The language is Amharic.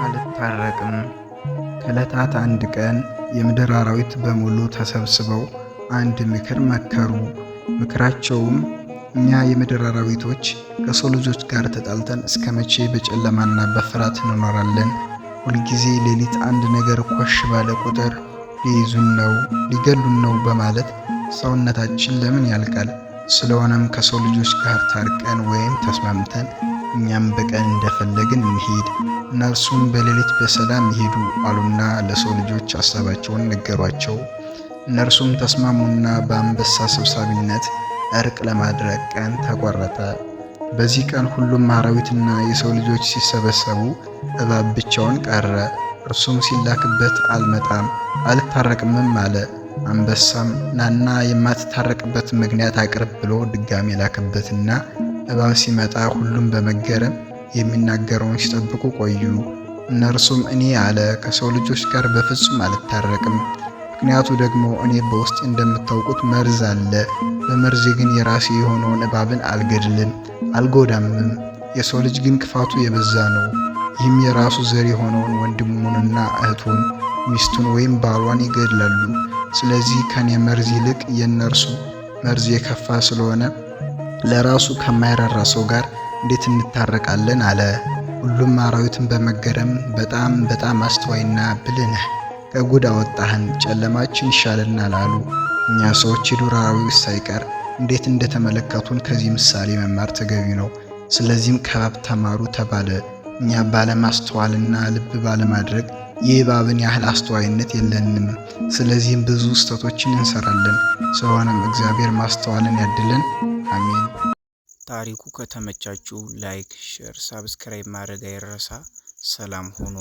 አልታረቅም። ከዕለታት አንድ ቀን የምድር አራዊት በሙሉ ተሰብስበው አንድ ምክር መከሩ። ምክራቸውም እኛ የምድር አራዊቶች ከሰው ልጆች ጋር ተጣልተን እስከ መቼ በጨለማና በፍርሃት እንኖራለን? ሁልጊዜ ሌሊት አንድ ነገር ኮሽ ባለ ቁጥር ሊይዙን ነው፣ ሊገሉን ነው በማለት ሰውነታችን ለምን ያልቃል? ስለሆነም ከሰው ልጆች ጋር ታርቀን ወይም ተስማምተን እኛም በቀን እንደፈለግን እንሂድ፣ እነርሱም በሌሊት በሰላም ይሄዱ አሉና ለሰው ልጆች ሀሳባቸውን ነገሯቸው። እነርሱም ተስማሙና በአንበሳ ሰብሳቢነት እርቅ ለማድረግ ቀን ተቆረጠ። በዚህ ቀን ሁሉም አራዊትና የሰው ልጆች ሲሰበሰቡ እባብ ብቻውን ቀረ። እርሱም ሲላክበት አልመጣም አልታረቅምም አለ። አንበሳም ናና የማትታረቅበት ምክንያት አቅርብ ብሎ ድጋሚ ላከበትና እባብ ሲመጣ ሁሉም በመገረም የሚናገረውን ሲጠብቁ ቆዩ። እነርሱም እኔ አለ ከሰው ልጆች ጋር በፍጹም አልታረቅም፣ ምክንያቱ ደግሞ እኔ በውስጥ እንደምታውቁት መርዝ አለ። በመርዜ ግን የራሴ የሆነውን እባብን አልገድልም አልጎዳምም። የሰው ልጅ ግን ክፋቱ የበዛ ነው። ይህም የራሱ ዘር የሆነውን ወንድሙንና እህቱን ሚስቱን ወይም ባሏን ይገድላሉ። ስለዚህ ከኔ መርዝ ይልቅ የእነርሱ መርዝ የከፋ ስለሆነ ለራሱ ከማይራራ ሰው ጋር እንዴት እንታረቃለን? አለ። ሁሉም አራዊትን በመገረም በጣም በጣም አስተዋይና ብልህ ነህ፣ ከጉድ አወጣህን፣ ጨለማችን ይሻለናል አሉ። እኛ ሰዎች የዱር አራዊት ሳይቀር እንዴት እንደተመለከቱን ከዚህ ምሳሌ መማር ተገቢ ነው። ስለዚህም ከእባብ ተማሩ ተባለ። እኛ ባለማስተዋልና ልብ ባለማድረግ የእባብን ያህል አስተዋይነት የለንም። ስለዚህም ብዙ ስህተቶችን እንሰራለን። ስለሆነም እግዚአብሔር ማስተዋልን ያድለን። አሜን። ታሪኩ ከተመቻችሁ like፣ share፣ subscribe ማድረግ አይረሳ። ሰላም ሁኑ።